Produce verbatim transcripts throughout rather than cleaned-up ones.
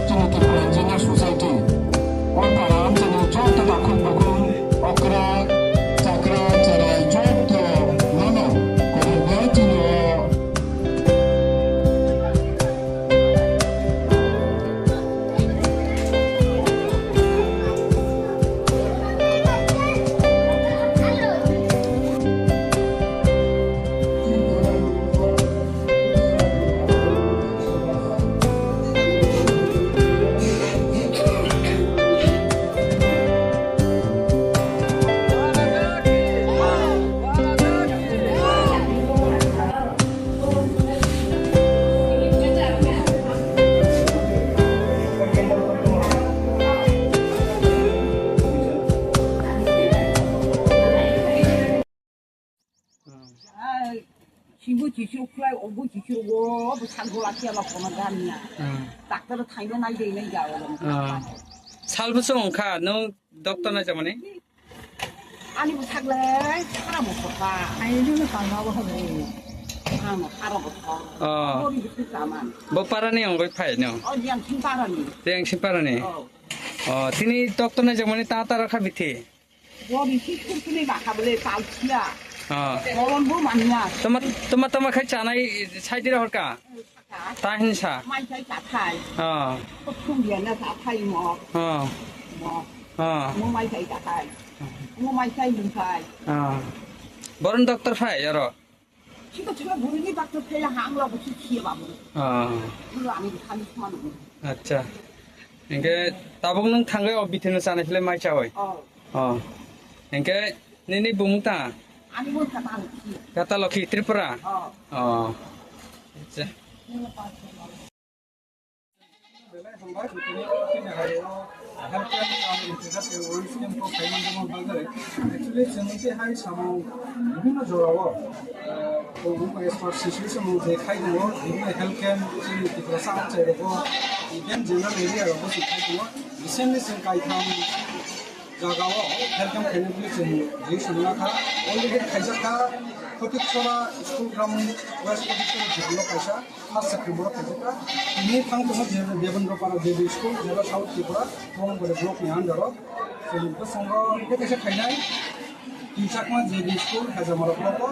Chini Tripura Engineer Society, o para amchaini joto takhuk bukhuk, okra, chakra, cherai, joto nono kwrwngwi chini o Ai, sibu chichu khlai, obu chichu go, bo sakgo laki ama kono gania. Hmm. Doctor thaino nai dei nai jao. Hmm. Sal bwswk wngkha, nwng doctor nai jamani? Ani bwsakle sara bwsakha. Ani bwsakha ma bwsakha. Ano sara bwsakha. Oh. Bori bwsakha man. Bo parani wngwi phai no? Oh, yang sing parani. Yang sing parani? Oh. Oh, tini doctor nai jamani ta ta rakha bithi. Bori si kurkuni rakha bole talsia. Oh. Bolon bo mania. Toma, toma, toma khai chanai saidira horka. Tahin sa. Mai sai ta khai. Ah. Khum dia na ta khai mo. Ah. Mo. Ah. Mo mai sai ta khai. Mo mai sai lung khai. Ah. Boron doctor phai aro. Sito chuma buru ni doctor phai la hang lo busi khia babu. Ah. Buru ani khani suma nu. Acha. Engke tabuk nung thangai o bithino sana hile mai chawai. Oh. Oh. Engke nini bumung ta? Ani bumung ta Tata Lokhi. Tata Lokhi Tripura? Oh. Oh. Acha. Belai hambai, bini o tini hai o health camp ang integrate awareness camp ko khaimani bagwi. Actually, chwng tei hai samung bibhinno jorao, eh, as per situation je khai tongo, bibhinno health camp chini Tiprasa amchai rogo, even general area rogo se khai tongo. Recently chwng kaitham jagao health camp khainani bagwi chwng registration wngkha. Already khaijak kha Khotiksora school, Gramin West Khotiksora jibolo kaisa first September o khaijak kha. Tini thang tongo je Devendra Para J B school, jeba South Tripura, Bongbore block ni under o. Chwng bwskango tei kaisa khainai. Tinchakma J B school, Hajamara block o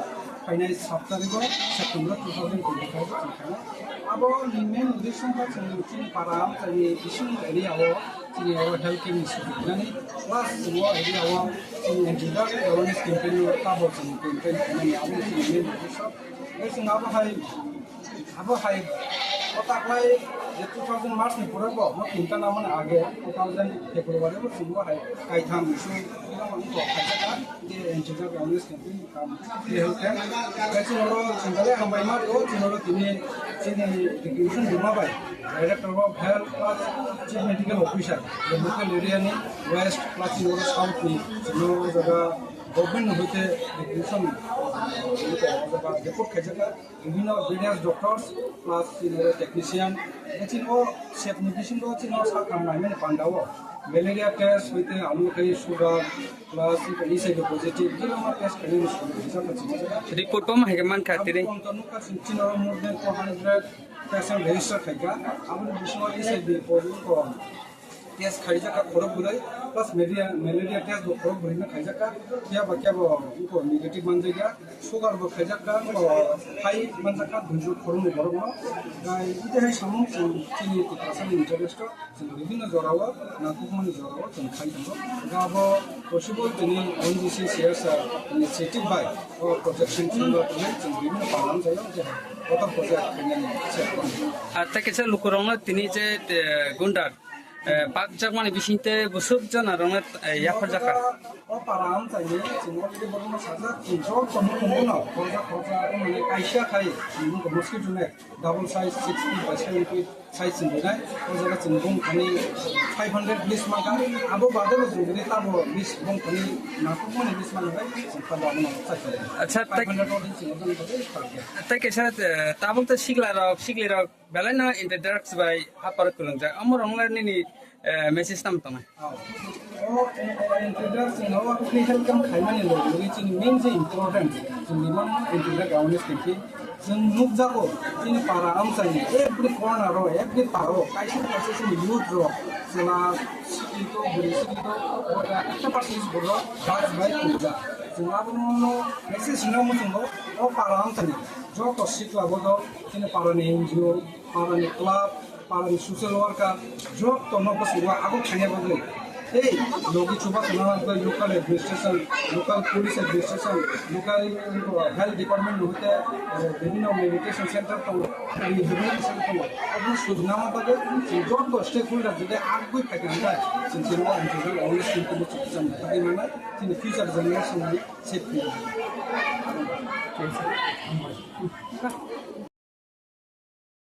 phainai sat tarikh o September two thousand twenty-five o chwng khainai. Abo ni main uddesho wngkha chwng chini para amchaini bising area o chini oro health camp ni sujok rinani, plus chwng o area o chini N G O awareness campaign o tabok chwng campaign khainani abo chini main uddesho. Tei chwng abo hai Abo hai o taklai je two thousand March ni pore bo, no tinta namani age two thousand February bo chwngbo hai kaitham issue no khaijak je N G O awareness campaign kam health camp. Bai chwng oro chwng belai hambai ma to, chwng oro tini chini recognition rwma bai Director of Health plus Chief Medical Officer je local area ni West plus chwng oro South ni chwng oro jaga government ni hoite recognition o jaga report khaijak. Bibhinno various doctors plus chini oro technician, chini o sep ni bisingo chini o sakha naimani panda o malaria test hoite amo tei sugar plus H I V positive bibhinno test khainani sugu rijak kha chini. Report bo ma hai khe mankha tini. Abo nukha chini oro more than four hundred patient register khaikha, aboni bisingo H I V positive test khaijak kha khorok bwrwi, plus malaria, malaria test bo khorok bwrwi no khaijak kha, phiya ba kebo iko negative manjak ya, sugar bo khaijak kha, o high manjak kha, duijo khoroknwi borok no. Gai ite hai samung chwng chini Tiprasa ni interest o chwng bibhinno jora o, nangkukmani jora o chwng khai tongo. Ga abo possible tini N G C C S R initiative bai o project sing chwng rok tini chwng bibhinno palam jayo je kotor project khainani se. Ar ta kisa lukurok no tini je, eh, gunda Eh, pakjakmani bisingtwi bwswk jona rokno, eh, yapharjakha. O para amchaini chwng already borokno sajak, chwng joto mukhungo no khoroksa khoroksa mane kaisa khai chwng mosquito net double size six feet by seven feet size chwng rinai. O jaga chwng bongthani five hundred list mankha. Abo badeno chwng rinai tamo list bongthani nakhukmani list mankhai chwng phalno abono chai kha. Acha, tai five hundred already chwng ojan bagwi phalkha. Tai kaisa, eh, tabuk ta sikla rok, sikli rok belai no anti drugs bai hapar kwrwngjak. Omo rok wngkha nini, eh, message tamo tongnai? Oh. O, eh, anti drugs no apni health kam khaimani logi logi chini main je important, chini mang anti drug awareness campaign. Chwng nukjago, chini para amchaini every corner o, every paro, kaisa kaisa chini youth rok, chwla sikli to, bwrwi sikli to, o ekta percent borok drugs bai kwrwngjak. Chwng abono message rwna muchungo, o para amchaini joto sikla bodo, chini parani N G O, parani club, parani social worker, joto no bwskango abo khaina bagwi. Tei logi chuba khna bagwi local administration, local police administration, local health department no hoite, eh, bibhinno medication center tongo, rehabilitation tongo. Abo sujna bagwi chwng joto stakeholder jodi agwi phaikha hwnkhe chwng chini o anti drug awareness campaign no chukjak bagwi mano, chini future generation ni safety.